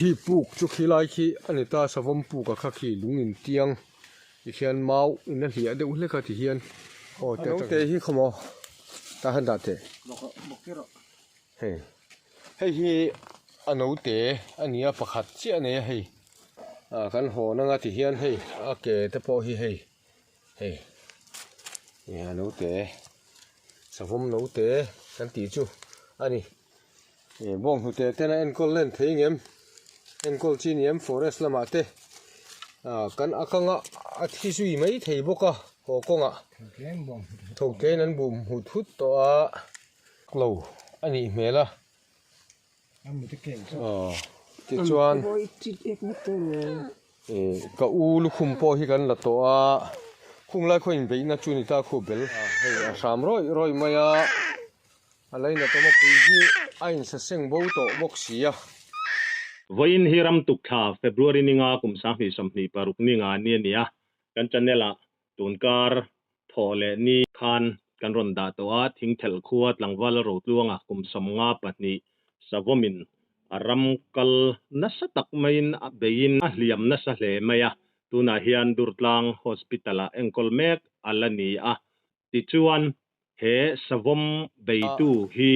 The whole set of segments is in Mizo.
Khi puk chu khilai khi a ni ta savawm puk a kha khi lung in tiang ti hian mau in a hliah deuh hlek a ti hian aw te te hi khawmaw tah han dah teh hei hei hi a note a ni a pakhat chiah a nei a hei ah kan hawn anga ti hian hei a ke te pawh hi hei hei a note savawm note kan tih chu a ni. Ih bawng hnute ten a enkawl len thei ngem enkawl chi ni em forest lamah te ah kan a kanga a thi zui mai thei bawk a haw kawngah tho tlein an bum hut hut tawh a lo a nih hmel a aw tichuan ih ka u lukhum pawh hi kan la tawh a khung lai khaw inbeihna chu ni ta khu bel hei a hram rawih rawih mai a. A lainatawm a pui hi a insaseng bo tawh bawk si a. Vawiin hi ram tuk thla February ninga kum 2026 ninga ni a ni a, kan channel ah tunkar thawh leh ni khan kan rawn dah tawh a, Thingthelh khua tlangval Rotluanga kum 52 Savawmin a ram kal nasa tak maiin a beiin a hliam nasa hle mai a, tunah hian Durtlang Hospital ah enkawl mek a la ni a, Tichuan, he savawm beitu hi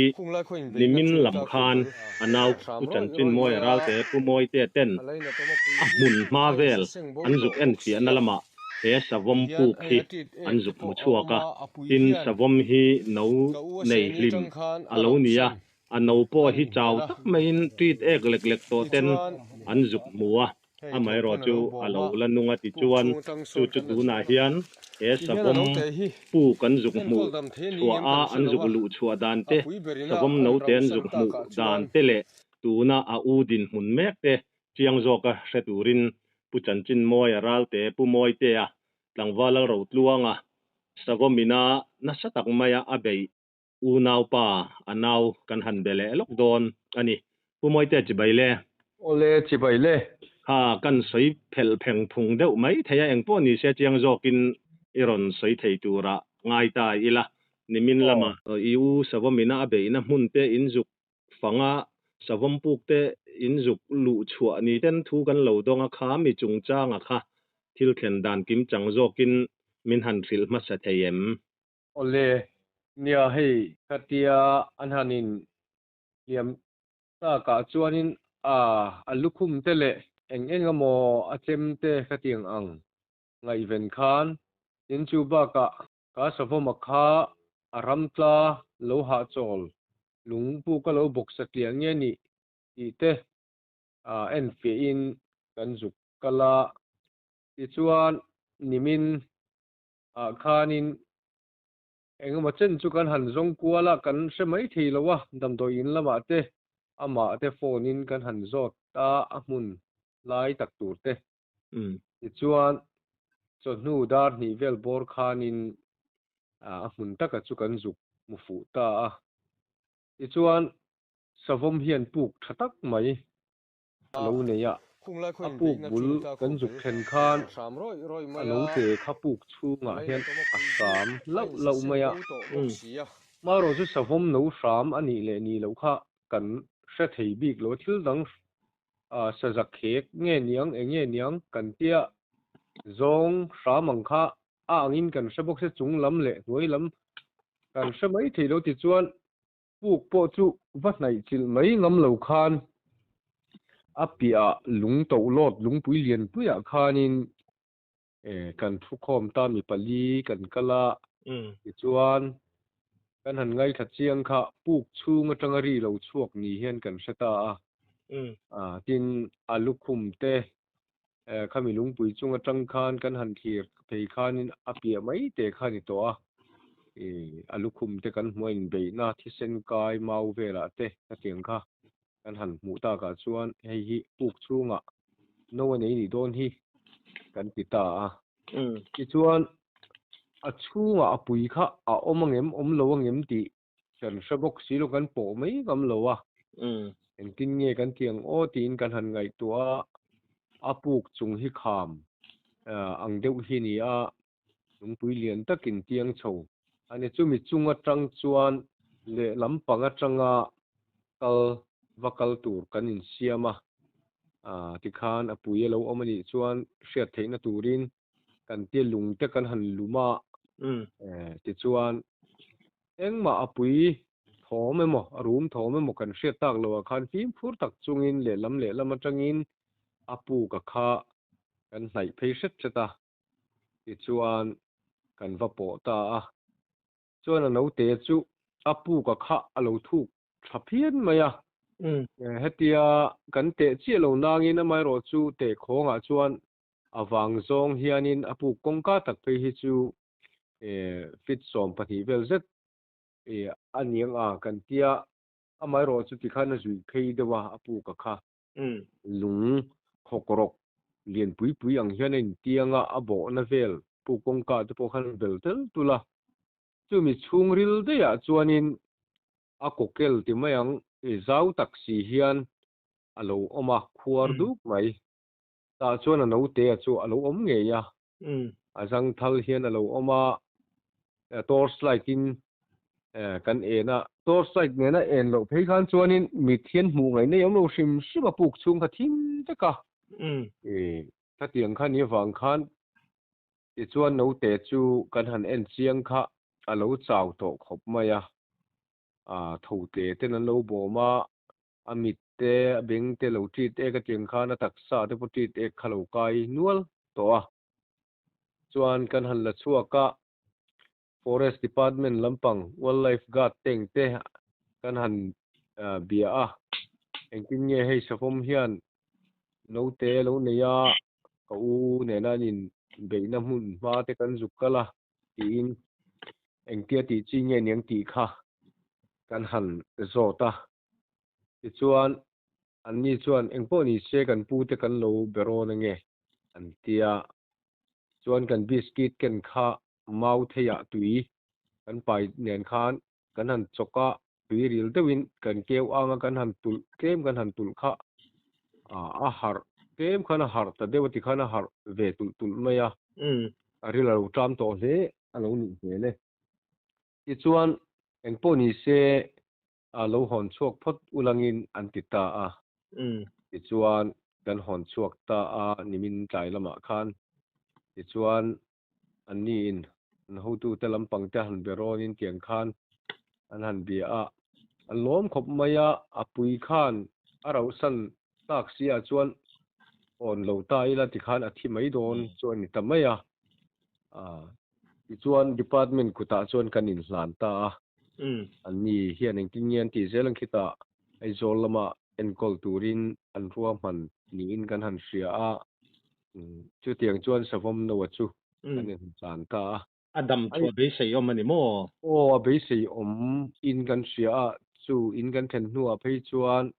nimin lam khan a nau Pu Chanchinmawia Ralte Pu Mawitea ten a hmun hma vel an zuk enfiahna lamah he savawm puk hi an zuk hmu chhuak a, tin savawm hi no nei hlim a lo ni a, a no pawh hi chau tak maiin ṭit ek lek lek tawh ten an zuk hmu a. Amaherawh chu a lo la nung a ti chuan chu chu tunah hian he savawm pu kan zuk hmuh chhuah a an zuk luh chhuah dan te, savawm note an zuk hmuh dan te leh tuna a u dinhmun mek te chiang zawka hre turin Pu Chanchinmawia Ralte Pu Mawitea tlangval Lalrotluanga savawm ina nasa tak maia a beih Unaupa a nau kan han be leh lawk dawn a ni. Pu Mawitea chibai le. Awle chibai le. Kha kan sawi phelh pheng phung deuh mai thei a, engpawh ni se chiang zawkin i rawn sawi thei turah ngai ta ila. Nimin lama i u Savawmina a beihna hmun te in zuk fanga Savawm puk te in zuk luh chhuah ni ten thu kan lo dawng a kha mi chungchanga kha thil thlen dan kim chang zawkin min han hrilh hmasa thei em? Awle, nia hei khatia an han in hliam takah chuanin a a lukhum te leh eng eng emaw a chem te khatiang ang ngaihven khan tin chu bakah ka savawma kha a ramtla lo hahchawl lung puk a lo bawk satliah nge nih tih te a enfiahin kan zuk kal a, tichuan nimin ah khanin engemaw chen chu kan han zawng kual a, kan hre mai thei lo a, damdawi in lamah te amah te phone in kan han zawt a, a hmun lai tak tur te. Tichuan chawhnu dar hnih vel bawr khanin a hmun taka chu kan zuk hmu fuh ta a. Tichuan savawm hian puk tha tak mai a lo nei a, a puk bul kan zuk thlen khan a note kha puk chhungah hian a hram lauh lauh mai a, marawh chu savawm no hram a nih leh nih loh kha kan hre thei bik lo, thil dang saza khek nge niang eng nge niang kan tia zawng hram ang kha a angin kan hre bawk se chung lam leh hnuai lam kan hre mai thei lo tichuan Puk pawh chu va hnaih chilh mai ngam lo khan a piahah lung tohlawt lungpui lianpuiah khanin kan thukhawm ta mi pali kan kal a, tichuan kan han ngaithla chiang kha puk chhung atanga ri lo chhuak ni hian kan hre ta a, tin a lukhum te khami lungpui chung atang khan kan han thlir phei khanin a piah mai te kha ni tawh a, a lukhum te kan hmuh a inbeihna thisen kai mau velah te hetiang kha kan han hmuh takah chuan hei hi puk chhungah no a nei nih dawn hi kan ti ta a. Tichuan a chhungah a pui kha a awm angem awm lo angem tih kan hre bawk si lo kan pawh mai ngam lo a, engtin nge kan ti ang aw tiin kan han ngaihtuah a, a puk chung hi kham ang deuh hi ni a, lungpui lian takin tiang chho a ni. Chumi chung atang chuan lehlam pang atanga kal va kal tur kan insiam a. Tikhan a pui a lo awm a nih chuan hriat theihna turin kan tia lung te kan han lum a, tichuan engmah a pui thawm emaw a rum thawm emaw kan hriat tak loh ah khan fimkhur tak chungin lehlam lehlam atangin a puk a kha kan hnaih phei hret hret a, tichuan kan va pawh ta a. Chuan a naute chu a puk a kha a lo thuk tha phian mai a. Hetia kan teh chiah lo nangin amaherawh chu teh khawngah chuan a vang zawng hianin a puk kawngka tak phei hi chu feet 12 vel zet a niang a kan tia amaherawh chu tikhan a zuih phei deuh a a puk a kha. Lung khawkrawk lian pui pui ang hian a intiang a, a bawhna vel puk kawngka te pawh khan bel tel tul a. Chumi chhungril daihah chuanin a kawkel ti mai ang, zau tak si hian a lo awm a, khuar duk mai. Tah chuan a naute chu a lo awm ngei a, a zangthal hian a lo awm a, torch light in kan en a, torch light nena en loh phei khan chuanin mit hian hmuh ngaih nei awm lo hrim hrim a, puk chhung kha thim vek a, khatiang kha ni avang khan tichuan naute chu kan han en chiang kha a lo chau tawh khawp mai a, tho tle ten an lo bawm a, a mit te, a beng te lo tit ek atiang khan a taksa te pawh tit ek kha lo kai nual tawh a. Chuan kan han la chhuak a, Forest Department lampang Wildlife Guard te eng te kan han bia a, engtin nge hei savawm hian naute lo nei a, ka u nena an inbeihna hmun hma te kan zuk kal a tiin engtia tih chi nge niang tih kha kan han zawt a. Tichuan, anni chuan engpawh ni se kan pu te kan lo be rawn ange an ti a. Chuan kan biscuit ken kha mau theiah tui kan pai nen khan kan han chawk a, tui ril deuhin kan keu ang a kan han tulh tlem kan han tulh kha a harh tlem khan a harh ta deuh a tikhan a harh ve tulh tulh mai a, a ril a lo ṭam tawh hle a lo nih hmel e. Tichuan, engpawh ni se a lo hawn chhuak phawt ulangin an ti ta a. Tichuan, kan hawn chhuak ta a nimin tlai lamah khan. Tichuan, anniin an hotute lampang te han be rawnin tiang khan an han bia a. An lawm khawp mai a, a pui khan a rauhsan tak si ah chuan hawn lo ta ila tikhan a thi mai dawn chu a ni ta mai a. Tichuan department kutah chuan kan inhlan ta a. Anni hian engtin nge an tih zel ang khitah Aizawl lama enkawl turin an ruahman niin kan han hria a, chutiang chuan Savawm Noa chu kan inhlan ta a. A dam chu a beisei awm a ni maw? Aw, a beisei awm in kan hria a, chu in kan thlen hnuah phei chuan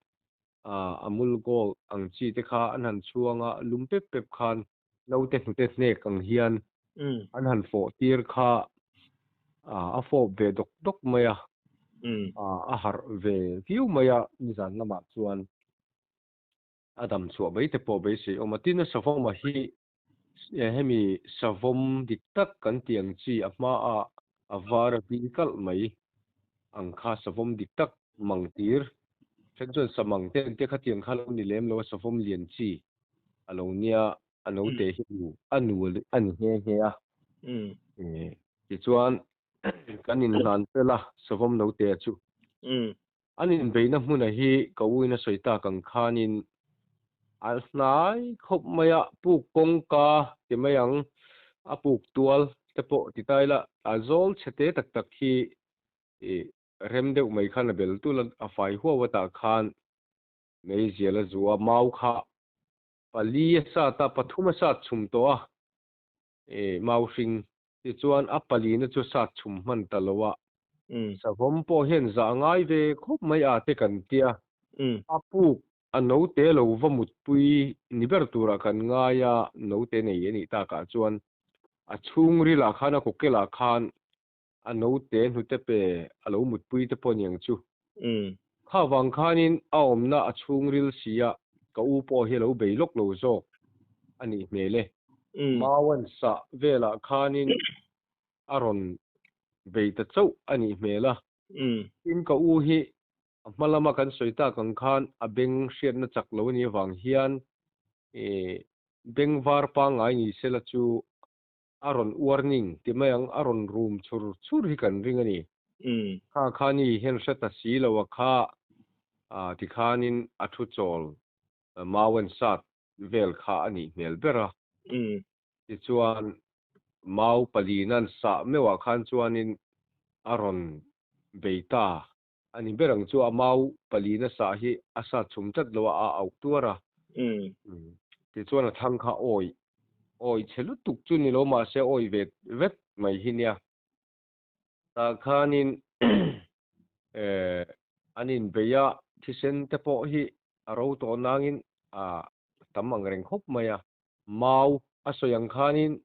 Amul Gold ang chi te kha an han chhuang a, lum pep pep khan naute hnute hnek ang hian an han fawh tir kha a fawp ve dawk dawk mai a, a harh ve viau mai a nizan lamah chuan a dam chhuah mai te pawh beisei awm a. Tin, a savawma hi hemi savawm dik tak kan tih ang chi a hmaah a var a hming kalh mai ang kha savawm dik tak mang tir then chuan samang te an tia khatiang kha lo ni lem lo a savawm lian chi a lo nia a naute hi nu a nu a ni nghe nghe a. Tichuan kan inhlan fel a savawm naute chu. An inbeihna hmuna hi ka u in a sawi tak ang khanin a hnai khawp mai a, puk kawngka ti mai ang, a puk tual te pawh ti ta ila a zawl chhe te tak tak hi rem deuh mai khan a bel tul a, a fai huau atah khan meizial a zu a, mau kha pali a sat a, pathum a sat chhum tawh a, mau hring tichuan a palina chu sat chhum hman ta lo a, savawm pawh hian zah ngai ve khawp mai a te kan tia, a puk a naute lo va mutpui ni ber turah kan ngai a, naute nei a nih takah chuan a chhungrilah khan a kawkelah khan a naute hnute pe a lo mutpui te pawh niang chu. Kha vang khanin a awmna a chhungril si a, ka u pawh hi a lo bei lawk lo zawk a nih hmel e. Mauan sah velah khanin a rawn bei ta chauh a nih hmel a. Tin, ka u hi a hma lama kan sawi tak ang khan a beng hriatna chak lo a nih avang hian. Ih bengvar pangngai ni sela chu a rawn warning ti mai ang, a rawn rum chur chur hi kan ring a ni. Kha kha ni hian hre ta si lo a kha tikhanin a thu chawl mau an sat vel kha a nih hmel ber a. Tichuan mau paliin an sah meuhah khan chuanin a rawn bei ta A ni ber ang chu a mau palina sah hi a sat chhum tlat lo a, a auh tuar a. Tichuan a thlang kha awih, awih chhe lutuk chu ni lo mahse awih vet vet mai hi nia. Tah khanin an inbei a, thisen te pawh hi a ro tawh nangin a tam ang reng khawp mai a. Mau a sawi ang khanin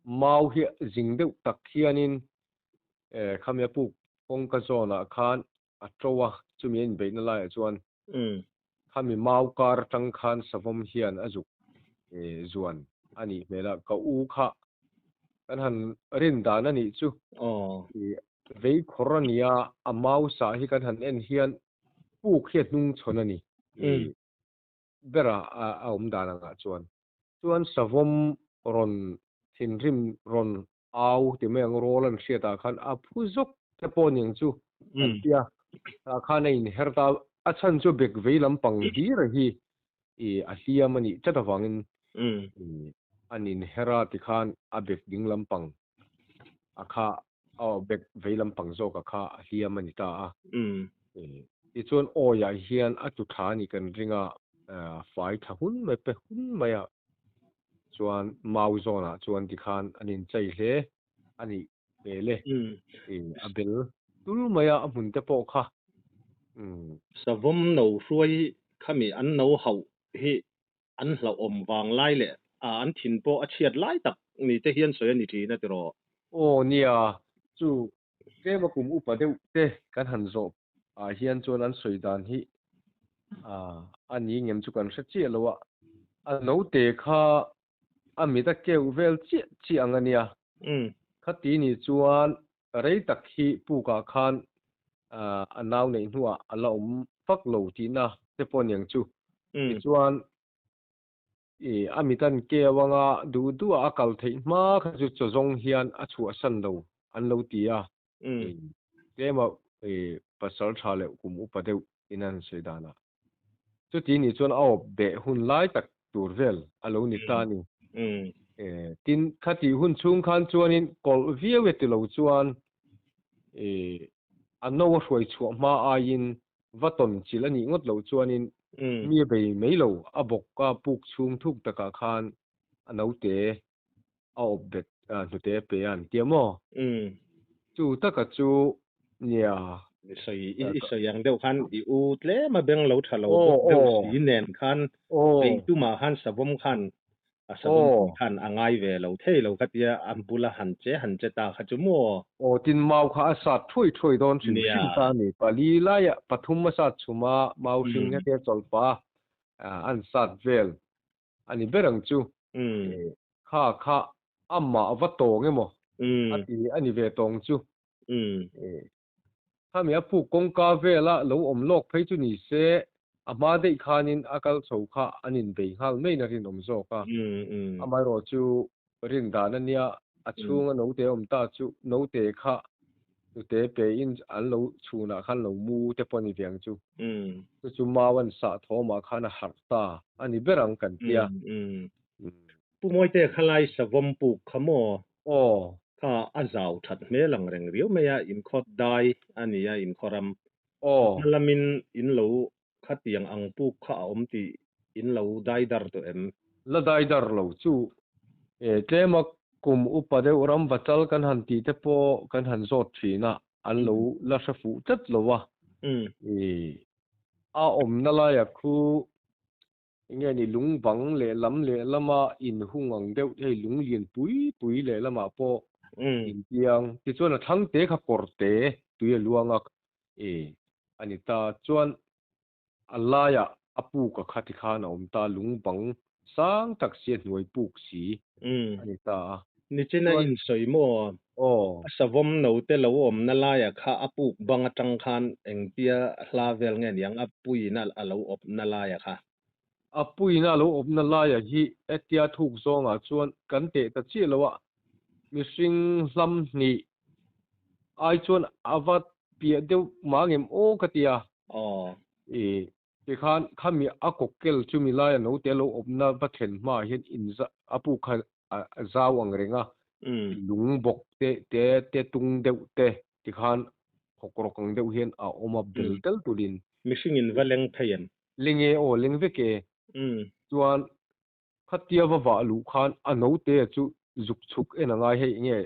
mau hi zing deuh tak hianin khami a puk kawngka zawnah khan a to a, chumi a inbeihna laiah chuan khami mau kar atang khan savawm hian a zuk zuan a nih hmel a, ka u kha kan han rin dan a nih chu. Vei khawr a nia, a mau sah hi kan han en hian puk hi a hnung chhawn a ni. Bera a awm dan angah chuan. Chuan savawm rawn thinrim rawn au ti mai ang rawl an hriatah khan a phu zawk te pawh niang chu an tia. Tah khan a inher ta a chhan chu bek vei lampang hlir hi a hliam a nih tlat avangin an inher a tikhan a bek ding lampang a kha aw bek vei lampang zawk a kha a hliam a ni ta a. Tichuan awiah hian a tu thla a nih kan ring a, fai thla hun mai pe hun mai a chuan mau zawnah chuan tikhan an inchei hle a nih hmel e. A bel tul mai a, a hmun te pawh kha. Savawm no hruai khami an no hauh hi an hlauhawm vang lai leh an thin pawh a chhiat lai tak ni te hian sawi a ni thin a tiraw? Aw nia, chu tlema kum upa deuh te kan han zawh ah hian chuan an sawi dan hi a ni ngem chu kan hre chiah lo a, a note kha a mit a keuh vel chiah chiah ang a nia. Khati ni chuan rei tak hi pukah khan a nau neih hnuah a la awm vak lo tihna te pawh aniang chu. Tichuan a mit an keu anga duh duhah a kal theih hma kha chu chaw zawng hian a chhuahsan lo an lo ti a. Tlema pasal tha leh kum upa deuh in an sawi danah. Chuti nih chuan a awp beh hun lai tak tur vel a lo ni ta a ni. Tin, khatih hun chhung khan chuanin kawlh viau e tilo chuan a no a hruai chhuah hma aiin va tawn chilh a nih ngawt loh chuanin mi a bei mai lo, a bawk a puk chhung thuk takah khan a note a awp bet hnute a pe a an tia maw? Chu taka chu nia. I sawi i sawi ang deuh khan i u tlem a beng lo tha lo bawk deuh si nen khan beih tumah khan savawm khan a savawm khan a ngai ve lo thei lo kha tia a bula han che han che ta kha chu maw? Aw tin mau kha a sat thuai thuai dawn hrim hrim ta a ni. Pali laiah pathum a sat chhum a, mau hring hetia chawlhpa an sat vel a ni ber ang chu. Kha kha amah va tawng emaw a ti a ni ve tawng chu. Khami a puk kawngka vela lo awm lawk phei chu ni se a hma daih khanin a kal chho kha an inbei nghal maiin a rinawm zawk a. Amaherawh chu rin dan a nia, a chhunga note awm ta chu note kha hnute pein an lo chhunah khan lo mu te pawh a ni ve ang chu. Chu chu mau an sah thawmah khan a harh ta a ni ber ang kan tia. Pu Mawite khalai savawm puk kha maw? Aw. Kha a zau that hmel ang reng riau mai a, inkhawt dai a ni a, inkhawram. Aw. Hma lamin in lo Khatiang ang puk kha a awm tih in lo dai dar tawh em? La dai dar lo chu e tlema kum upa deuh ram vachal kan han tih te pawh kan han zawt thin a, an lo la hre fuh tlat lo a. I a awmna laia khu enge ni lungbang lehlam lehlama inhung ang deuh hei lunglian pui pui lehlamah pawh intiang tichuan a thlang te kha kawr te tui a luang a E, a ni ta. Chuan a laiah a puk a kha tikhan a awm ta, lung bang sang tak si a hnuai puk si a ni ta a. Nichina Chuan in sawi maw? Aw. A savawm note lo awmna laiah kha a puk bang atang khan engtia hla vel nge niang a puiin a lo awpna laiah kha? A puina lo awmna laia hi hetia thuk zawngah chuan kan teh ta chiah lo a, mihring hlam hnih ai chuan a va piah deuh mah ngem aw ka ti a. Aw. I tikhan khami a kawkkel chumi laia note lo awmna va thlen hmaah hian in a puk kha a zau ang reng a, lung bawk te te te tung deuh te tikhan hawk rawk ang deuh hian a awm a bel tel tulin. Mihring in va leng phei em? Leng e aw, leng vek e. Chuan khatia va vah luh khan a note chu zuk chhuk en a ngai hei enge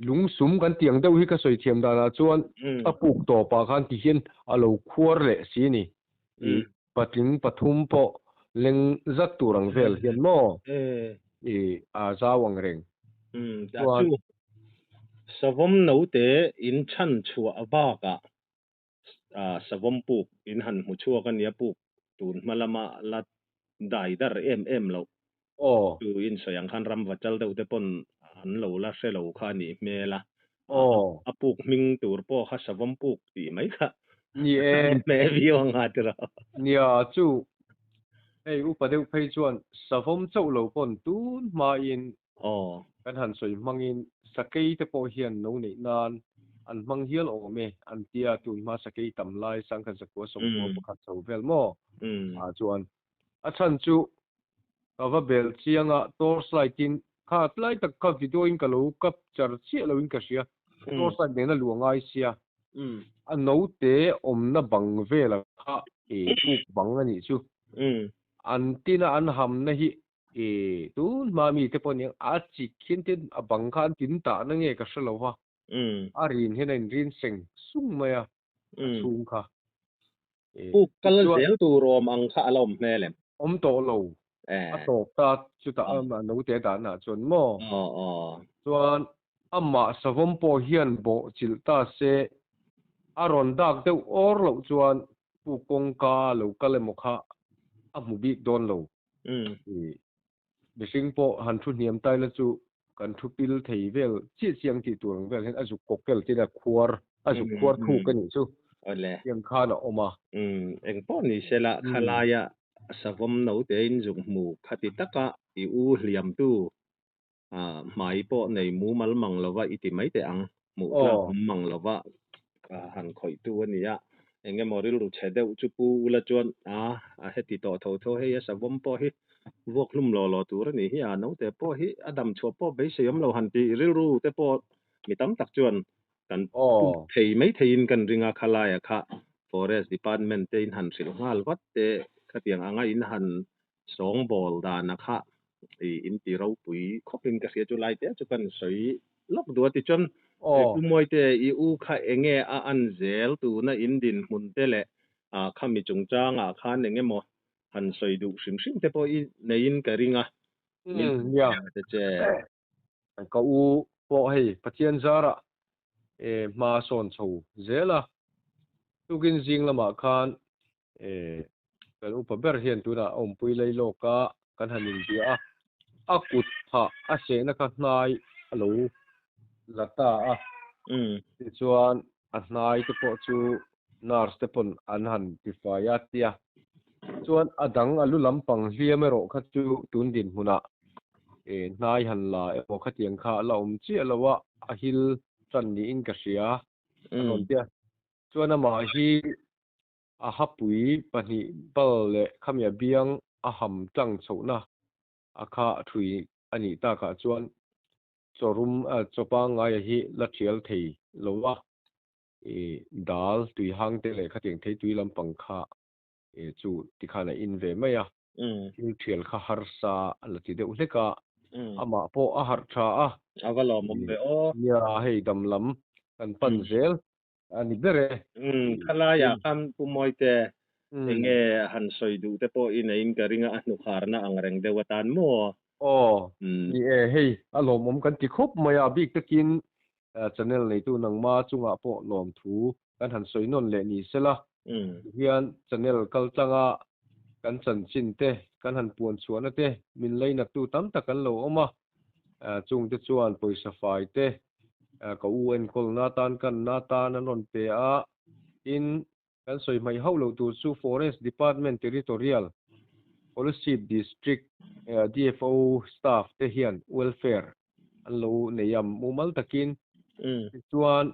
lungsum kan tih ang deuh hi ka sawi thiam danah chuan a puk tawpah khan ti hian a lo khuar leh si a ni. I patling pathum pawh leng zat tur ang vel hian maw i a zau ang reng. Chuan. Savawm note in chhan chhuah bakah Savawm puk in han hmu chhuak a nia, puk tun hma lama la dai dar em em loh. Chu in sawi ang khan ram vachal deuh te pawn an lo la hre lo kha a nih hmel a. A puk hming tur pawh kha Savawm puk tih mai kha Ni e. Inhmeh viau ang a tiraw. Nia, chu hei upa deuh phei chuan Savawm chauh lo pawn tun hmain Kan han sawi hmangin sakei te pawh hian no neih nan an hmang hial awm e an tia, tun hma sakei tam lai sangkhat zakua sawmkua pakhat chho vel maw? Ah chuan a chhan chu ka va bel chiang a, torch light in kha tlai tak kha video in ka lo capture chiah lo in ka hria, torch light nena luh a ngai sia, a note awmna bang vela kha puk bang a nih chu, an tina an hamna hi I tun hma mi te pawh aniang a chik hian tin a bang kha an tin tah na nge ka hre lo va, a rin hian a inrin seng sung mai a, a chhung kha. Puk kal zel tur awm ang kha a la awm hmel em? Awm tawh lo, a tawp ta chutah a note a dahna ah chuan maw? Chuan amah savawm pawh hian bawh chilh ta se, a rawn dak deuh awr loh chuan puk kawngka lo kal emaw kha a hmu bik dawn lo. Mihring pawh han thu hniam tai la chu kan thu pil thei vel chiah chiang tih tur ang vel hian a zuk kawk kel tin a khuar a zuk khuar thuk a nih chu tiang khan a awm a. Eng pawh ni se la khalaia savawm note in zuk hmu khati taka i u hliamtu hmai pawh nei mumal mang lova i ti mai teh ang, hmuh tlak awm mang lova han khawihtu a ni a, eng emaw rilru chhe deuh chu pu ula chuan a a heti tawh tho tho hei a savawm pawh hi vuak hlum law law tur a nih hi a, naute pawh hi a dam chhuah pawh beisei awm lo han tih rilru te pawh mi tam tak chuan kan pu thei mai theiin kan ring a, khalaia kha Forest Department te in han hrilh nghal vat te khatiang anga in han Sawngbawl dana kha i inti ropui khawpin ka hria chu lai te chu kan sawi lawk duh a tichuan Pu Mawite i u kha enge a an zel tuna in dinhmun te leh khami chungchangah khan eng emaw han sawi duh hrim hrim te pawh i neiin ka ring a min han hria te che. Ka u pawh hei Pathian zarah hma sawn chho zel a, tukin zing lamah khan Kan upa ber hian tunah a awmpui lei lawk a, kan han inbia a, a kut phah a sehna kha hnai a lo la ta a, tichuan a hnai te pawh chu nurse te pawn an han tifai a tia, chuan a dang a lu lampang hliam erawh kha chu tun dinhmunah hnai han la emaw khatiang kha a la awm chiah lo a, a hil tan niin ka hria a rawn tia, chuan amah hi A hapui pahnih bal leh khamia biang a ham tlang chhohna a kha thui a nih takah chuan chawrum chaw pangngaia hi la thial thei lo a, i dal tui hang te leh khatiang thei tui lampang kha chu tikhan a in ve mai a, thil thial kha harsa a la ti deuh hlek a, amah pawh a harh tha a. A va lawmawm ve aw. Nia, hei dam lam kan pan zel A ni ber e. Umm, khalaiah khan Pu Mawite enge han sawi duh te pawh i neiin ka ring a, a hnukharna ang reng deuh atan maw? Aw, ni e, hei a lawmawm kan ti khawp mai a, bik takin channel neitu nangma chungah pawh lawmthu kan han sawi nawn leh ni sela, tihian channel kaltlanga kan chanchin te, kan han puan chhuahna te min leinattu tam tak an lo awm a, chungte chuan pawisa fai te ka u enkawl na tan kan na tan an rawn pe a, tin kan sawi hmaih hauh loh tur chu Forest Department Territorial Kolasib District DFO staff te hian welfare an lo nei a mumal takin tichuan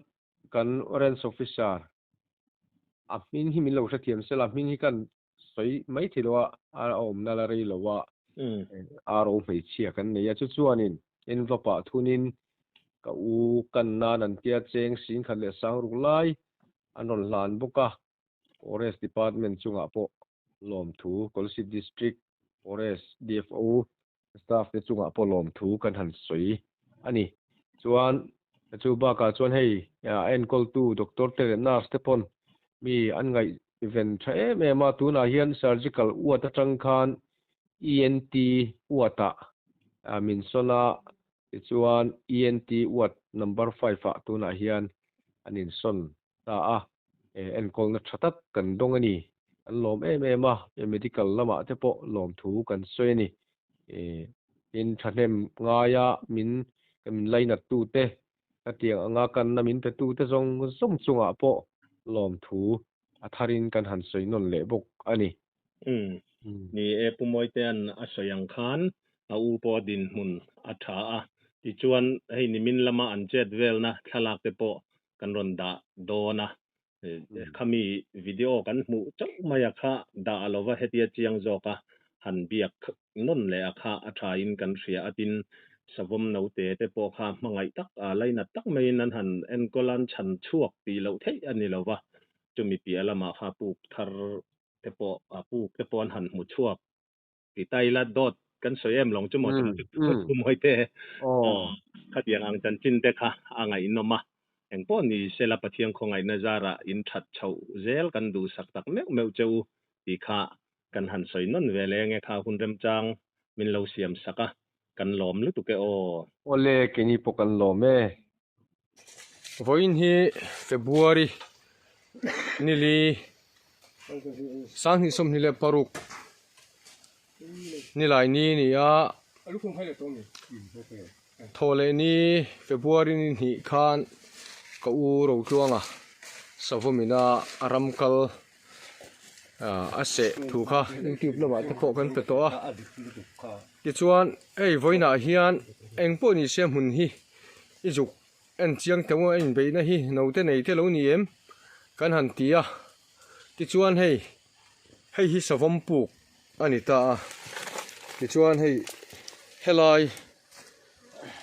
kan Range Officer a hming hi min lo hrethiam sela a hming hi kan sawi mai thei lo a a awmna la rei lo a RO hmeichhia kan nei a chu chuanin envelope ah thunin ka u kan nan an tia cheng singkhat leh sangruk lai an rawn hlan bawk a Forest Department chungah pawh lawmthu Kolasib District Forest DFO staff te chungah pawh lawmthu kan han sawi a ni. Chuan chu bakah chuan hei a enkawltu doctor te leh nurse te pawn mi an ngaihven tha em em a, tunah hian surgical ward atang khan ENT ward ah min sawn a, tichuan ENT ward number 5 ah tunah hian an insawn ta a, enkawlna tha tak kan dawng a ni. Kan lawm em em a, medical lamah te pawh lawmthu kan sawi a ni. Tin, thahnem ngaia min min lainat tute, hetiang anga kanna min pe tute zawng zawng chungah pawh lawmthu a tharin kan han sawi nawn leh bawk a ni. Umm. Ni e, Pu Mawitea'n a sawi ang khan a u pawh dinhmun a tha a, tichuan hei nimin lama an chet velna thlalak te pawh kan rawn dah dawn a, khami video kan hmuh chauh mai a kha dah a lova hetia chiang zawk a han biak nawn leh a kha a tha in kan hria a, tin savawm note te pawh kha hmangaih tak a lainat tak maiin an han enkawl a, an chhan chhuak tih loh theih a ni lova, chumi piah lamah kha puk thar te pawh a puk te pawh an han hmu chhuak ti ta ila dawt kan sawi em lawng chu maw chu mawi te khatiang ang chanchin te kha a ngaihnawm a engpawh ni sela Pathian khawngaihna zarah in that chhoh zel kan duhsak tak meuh meuh che u tih kha kan han sawi nawn ve leh enge kha hun remchang min lo siam sak a kan lawm lutuk e aw. Awle keini pawh kan lawm e. Vawiin hi February nili 2026 nilai ni a ni a, thawhleh ni February ni hnih khan ka u Rotluanga savawmina a ram kal a seh thu kha youtube lamah te pawh kan pe tawh a tichuan hei vawiinah hian eng pawh ni se hmun hi i zuk en chiang teuh a inbeihna hi naute nei te lo ni em kan han ti a tichuan hei hei hi savawm puk a ni ta a tichuan hei helai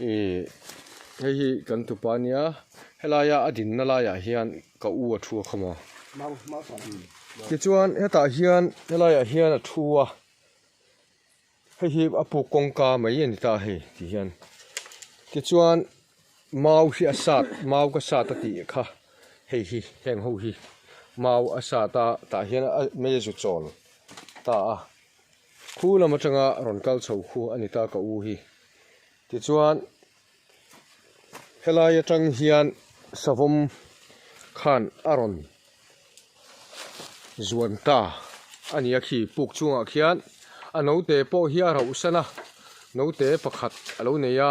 ih hei hi kan tupa ania helaia a dinna laiah hian ka u a thu a kha maw tichuan hetah hian helaiah hian a thu a hei hi a puk kawngka mai a ni ta hei ti hian tichuan mau hi a sat mau ka sat a tih kha hei hi heng ho hi mau a sat a tah hian a mei a zu chawl ta a. Khu lam atanga rawn kal chho khu a ni ta ka u hi. Tichuan helai atang hian savawm khan a rawn zuan ta a ni a khi puk chungah khian a naute pawh hi a rauh san a, naute pakhat a lo nei a,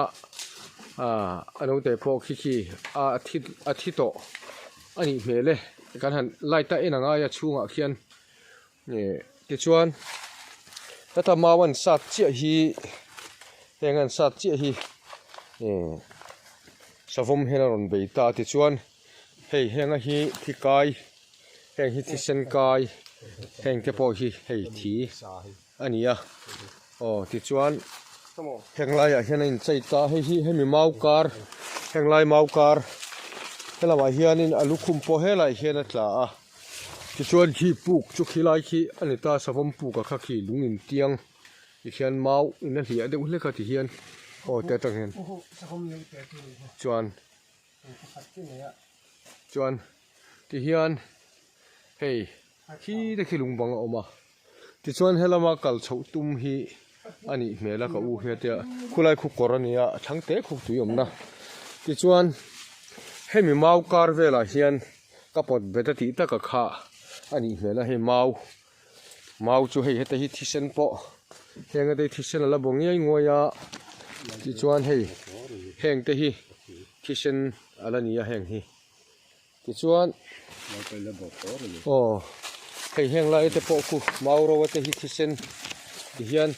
aaa a naute pawh khi khi a thi a thi tawh a nih hmel e kan han light a en ang aia chhungah khian. Tichuan heta mau an sat chiah hi heng an sat chiah hi savawm hian a rawn bei ta tichuan hei henga hi thi kai heng hi thisen kai heng te pawh hi hei thi a ni a aw tichuan heng laiah hian a inchei ta hei hi hemi mau kar heng lai mau kar helamah hianin a lukhum pawh helaiah hian a tla a. Tichuan khi puk chu khilai khi a ni ta savawm puk a kha khi lung in tiang ti khian mau in a hliah deuh hlek a ti hian aw te atang hian chuan chuan ti hian hei khi te khi lung bang a awm a tichuan helama kal chhoh tum hi a nih hmel a ka u hi a tia khulai khu kawr a nia a thlang te khuk tui awmna tichuan hemi mau kar velah hian. Ka pawt bet a tih tak a kha a nih hmel a hei mau mau chu hei heta hi thisen pawh heng ate hi thisen a la bo ngiai nguai a tichuan hei heng te hi thisen a la ni a heng hi tichuan aw hei heng lai te pawh khu mau ro ate hi thisen. Tihian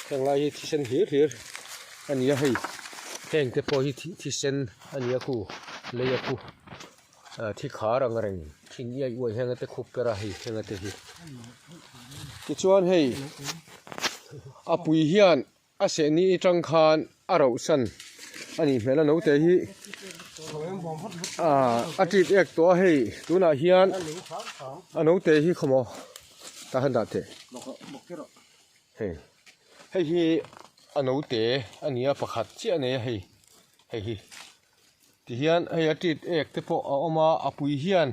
heng lai hi thisen hlir hlir a ni a hei heng te pawh hi thisen a ni a khu lei a khu ah thi khar ang reng thin iai uai heng te khup ber a hei heng te hi tichuan hei a pui hian A sehni atang khan a rauh san a nih hmel a naute hi ah a tit ek tawh a hei tunah hian a naute hi khawmaw tah han dah teh hei hei hi a naute a ni a pakhat chiah a nei a hei hei hi tihian hei a tit ek te pawh a awm a a pui hian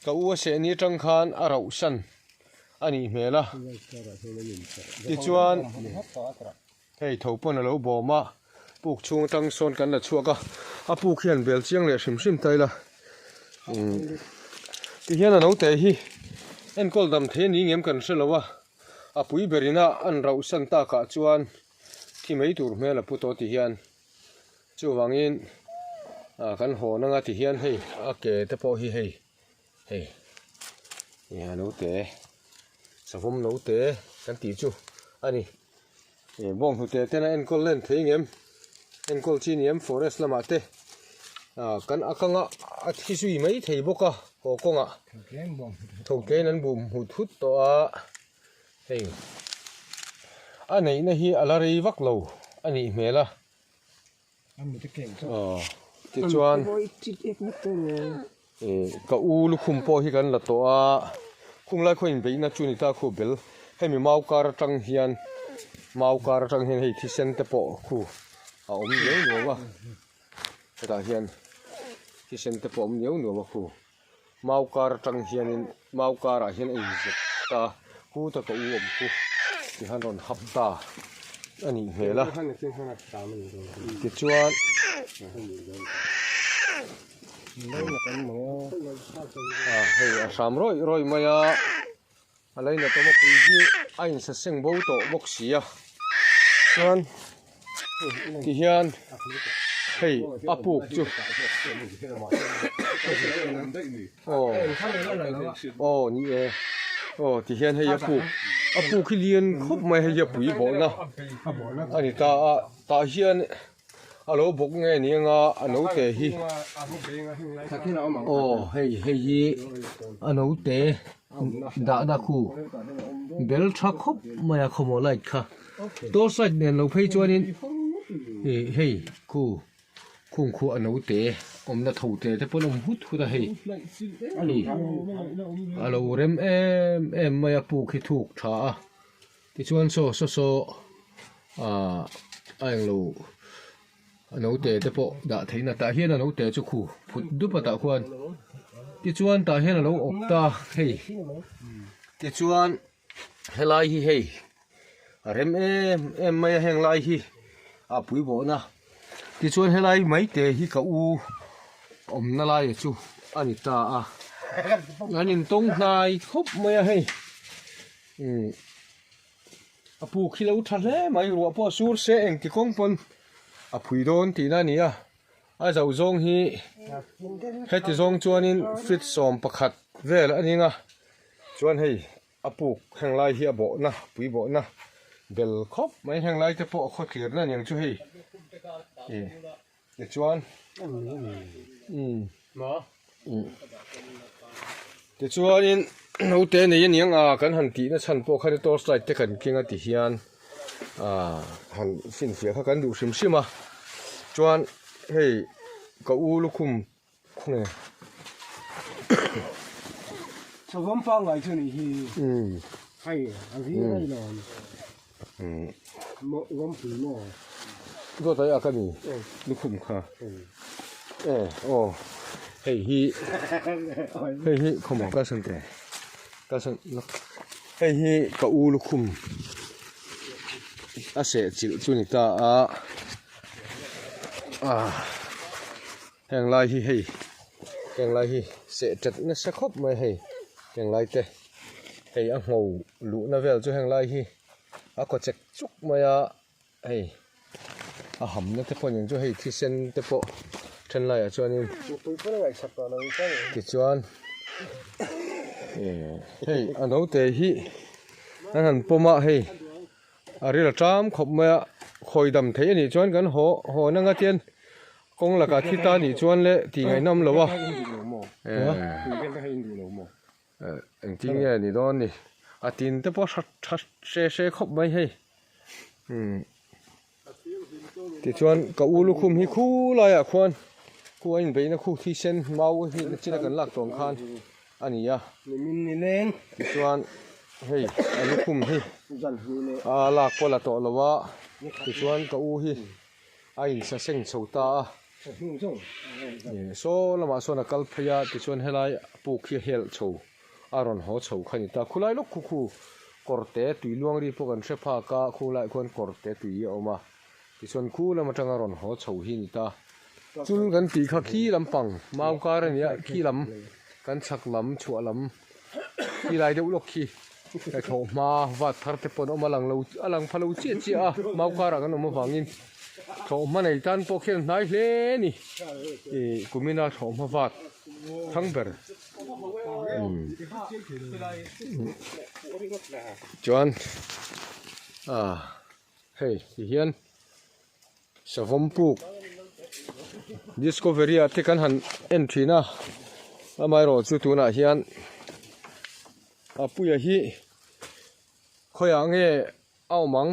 ka u a sehni atang khan a rauh san. a nih hmel a tichuan hei tho pawn a lo bawm a puk chhung atang sawn kan la chhuak a a puk hian bel chiang leh hrim hrim ta ila umm tihian a naute hi enkawl dam thei a ni ngem kan hre lo a a pui ber ina an rauh san takah chuan thi mai tur hmel a pu tawh tihian chuvangin ah kan hawn anga tihian hei a ke te pawh hi hei. Hei ih naute savawm naute kan tih chu a ni ih bawnghnute ten a enkawl len thei ngem enkawl chi ni em forest lamah te ah kan a kanga a thi zui mai thei bawk a haw kawngah tho tlem an bum hut hut tawh a hei a neihna hi a la rei vak lo a nih hmel a. Aw tichuan ih ka u lukhum pawh hi kan la tawh a khung lai khaw inbeihna chu ni ta khu bel hemi mau kar atang hian mau kar atang hian hei thisen te pawh khu a awm niau nuau a hetah hian thisen te pawh a awm niau nuau a khu mau kar atang hianin mau karah hian a inzep ta khu ta ka u awm khu tihian rawn hap ta a nih hmel a tichuan ah hei a hram rawih rawih mai a a lainatawm a pui hi a insaseng bo tawh bawk si a chuan tihian hei a puk chu aw aw ni e aw tihian hei a puk a puk hi lian khawp mai hei hi a pui bawhna a ni ta a tah hian a lo bawk nge ni anga a naute hi aw hei hei hi a naute dahna khu bel tha khawp mai a khawmaw light kha torch light nen lo phei chuanin ih hei khu khung khu a naute awmna tho te te pawn a awm hut hut a hei hei a lo rem em em mai a puk hi thuk tha a. Tichuan saw saw saw ah a englo a naute te pawh dah theihna tah hian a naute chu khu phut dup a tah khuan tichuan tah hian a lo awp ta hei tichuan helai hi hei a rem em em mai a heng lai hi a pui bawhna tichuan helai mai te hi ka u awmna lai chu a ni ta a an intawng hnai khawp mai a hei. Umm a puk hi lo tha hle mai ruah pawh a sur se engti kawng pawn a phui dawn tihna a ni a a zo zawng hi heti zawng chuanin feet 11 vel a ning a chuan hei a puk heng lai hi a bawhna pui bawhna bel khawp mai heng lai te pawh a khawtlirna aniang chu hei ih tichuan umm Tichuanin naute nei a niang a kan han tihna chhan pawh khan torch light te kan keng a ti hian ah han finfiah kha kan duh hrim hrim a chuan hei ka u lukhum khawnge Savawm pangngai chu nih hi hei a zir a ni lo Rawmpui maw? Dawt ai a ka ni lukhum kha e aw hei hi hei hi khawmaw kalsan teh kalsan hei hi ka u lukhum a seh chilh chu ni ta a ah heng lai hi hei heng lai hi seh tat nasa khawp mai hei heng lai te hei a ngho luhna vel chu heng lai hi a kaw chek chuk mai a hei a hamna te pawh nen chu hei thisen te pawh then laiah chuanin tichuan hei a naute hi an han pawm a hei. A ril a ṭam khawp mai a, khawi dam theih a nih chuan kan haw haw na nga tian kawng lakah thi ta nih chuan le tih ngaihnawm lo a. Engtin nge ni dawn ni? A tin te pawh hra tha hre hre khawp mai hei. Tichuan ka u lukhum hi khu laiah khuan khu a inbeihna khu thisen mau hi nachina kan lak tawng khan a ni a. Tichuan hei a lukhum hi a lak pawh la tawh lo a, tichuan ka u hi a insa seng chho ta a. Saw lamah sawn a kal phei a, tichuan helai puk hi a helh chho. a rawn haw chho kha a ni ta. Khulai lawk khu khu kawrte tui luang ri pawh kan hre phak a, khulaiah khuan kawrte tui a awm a, tichuan khu lam atanga rawn haw chho hi a ni ta. Chul kan tih kha khi lampang mau kar a ni a, khi lam kan chhak lam chhuah lam khi lai deuh lawk khi hei thlawh hma vat thar te pawh an awm a lang lo a lang pha lo chiah chiah a, mau karah kan awm avangin thlawh hma nei tan pawh khian a hnai hle a ni. Ih kumina thlawh hma vat thang ber. Chuan ah hei ti hian savawm puk discovery ah te kan han en thin a amaherawh chu tunah hian a puia hi khawiah nge a awm ang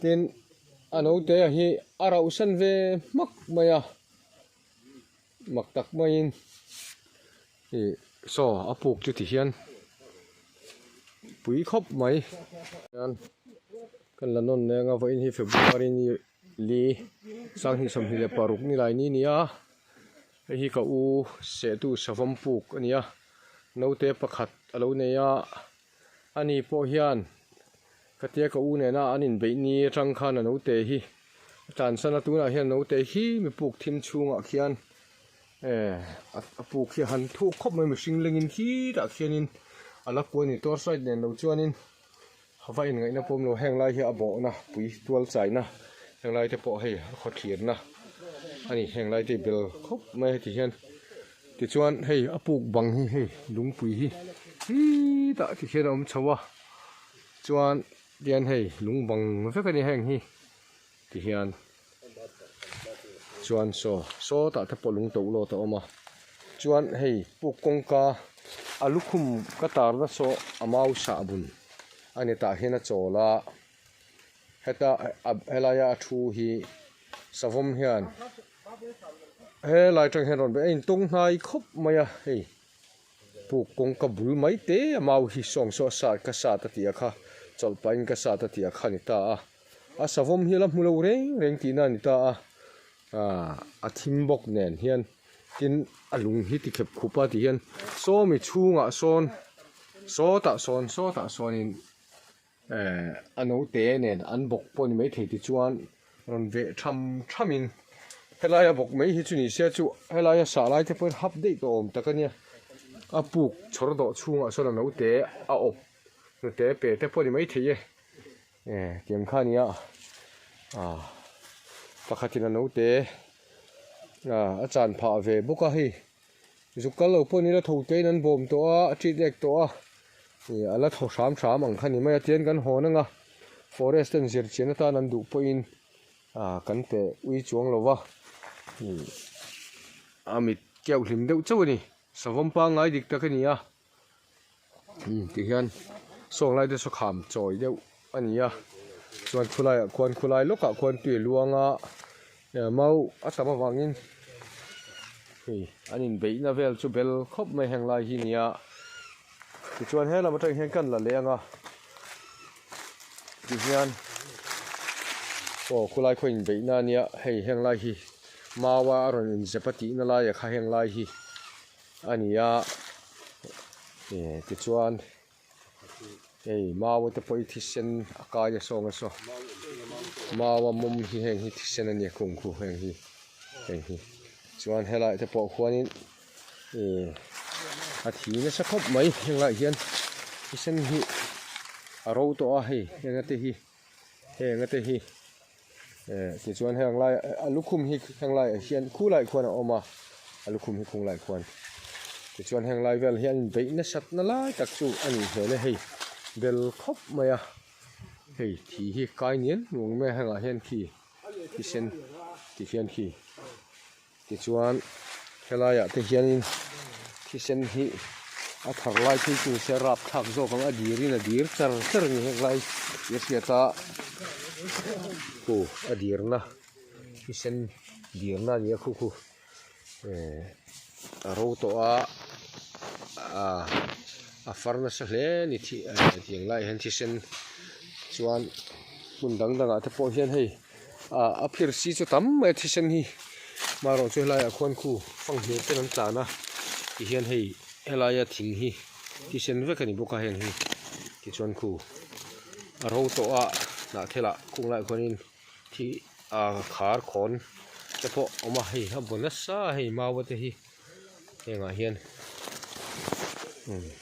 tin a naute hi a rauhsan ve hmak mai a. Mak tak maiin ih saw a puk chu ti hian pui khawp mai hian kan la nawn leng a vawiin hi February ni li 2026 ni lai ni nia hei hi ka u sehtu savawm puk a ni a naute pakhat a lo nei a ani pawh hian ka tia ka u nena an inbeih ni atang khan a naute hi a tlansan a tunah hian naute hi mi puk thim chhungah khian eh a puk hi a han thuk khawp mai mihring lengin khitah khianin a la kual a ni torch light nen lo chuanin va inngaihna pawh awm lo heng lai hi a bawhna pui tual chaina heng lai te pawh hei a khawthlirna a ni heng lai te hi bel khawp mai heti hian tichuan hei a puk bang hi hei lungpui hi khitah tikhian a awm chho a chuan tian hei lung bang vek a ni heng hi tihian chuan saw sawtah te pawh lung to lawt a awm a chuan hei puk kawngka a lukhum ka tarna saw a mau sah bun a ni tah hian a chawl a heta helaia a thu hi savawm hian helai atang hian rawn a intawng hnai khawp mai a hei. Puk kawngka bul mai te a mau hi sawng saw a sat ka sat a tih a kha chawlh pahin ka sat a tih a kha a ni ta a a savawm hi a la hmu lo reng reng tihna a ni ta a aaa a thim bawk nen hian tin a lung hi ti khep khup a ti hian sawmi chhungah sawn sawtah sawn sawtah sawnin eh a naute nen an bawk pawh a ni maithei tichuan rawn veh tham thamin helaia bawk mai hi chu ni se chu helaia sah lai te pawhin hap daih tawh awm tak a nia a puk chhawr dawh chhungah sawn a naute a awp hnute pe te pawh a ni maithei e eh tiang kha a nia ah pakhatin a naute ah a chan phah ve bawk a hei. Zuk kal lo pawh nila tho tein an bawm tawh a, a ṭit ek tawh a, ih a la thaw hram hram ang kha ni mai a, tihian kan hawn ang a, forest ten zir chian atan an duh pawhin ah kan pe ui chuang lo va, ih a mit keuh hlim deuh chauh a ni, savawm pangngai dik tak a ni a, umm tihian sawng lai te saw kham chawi deuh a ni a, chuan khulaiah khuan khulai lawkah khuan tui a luang a, mau a tam avangin hei an inbeihna vel chu bel khawp mai heng lai hi nia tichuan he lam atang hian kan la leng a tihian aw khulai khaw inbeihna a nia hei heng lai hi mau a rawn inzep a tihna laiah kha heng lai hi a ni a eh tichuan hei mau te pawh hi thisen a kai a sawng a saw mau a mawm hi heng hi thisen a nia kung khu heng hi heng hi chuan helai te pawh khuanin ih a thi nasa khawp mai henglaiah hian thisen hi a ro tawh a hei heng te hi heng te hi. Eh tichuan heng lai a lukhum hi heng laiah hian khu laiah khuan a awm a a lukhum hi khung laiah khuan tichuan heng lai vel hian beih nasat na lai tak chu a nih hmel e hei bel khawp mai a. Hei thi hi kai nian nuang mai a hengah hian khi thisen ti hian khi tichuan helaiah te hianin thisen hi a thar lai phei chu nise a rapthlak zawk ang a dirin a dir char char a ni heng lai tih a hriat a khu a dirna thisen dirna a ni a khu khu eh a ro tawh a ah a far nasa hle a ni thi eh tiang laiah hian thisen chuan hmun dang dangah te pawh hian hei ah a phir si chu tam mai a thisen hi marawh chu helaiah khuan khu fanghmir ten an tlan a tihian hei helaia thing hi thisen vek a ni bawk a heng hi tichuan khu a ro tawh a hnahthelah khung laiah khuanin thi ah khar khawn te pawh a awm a hei a bu nasa a hei mau te hi hengah hian umm.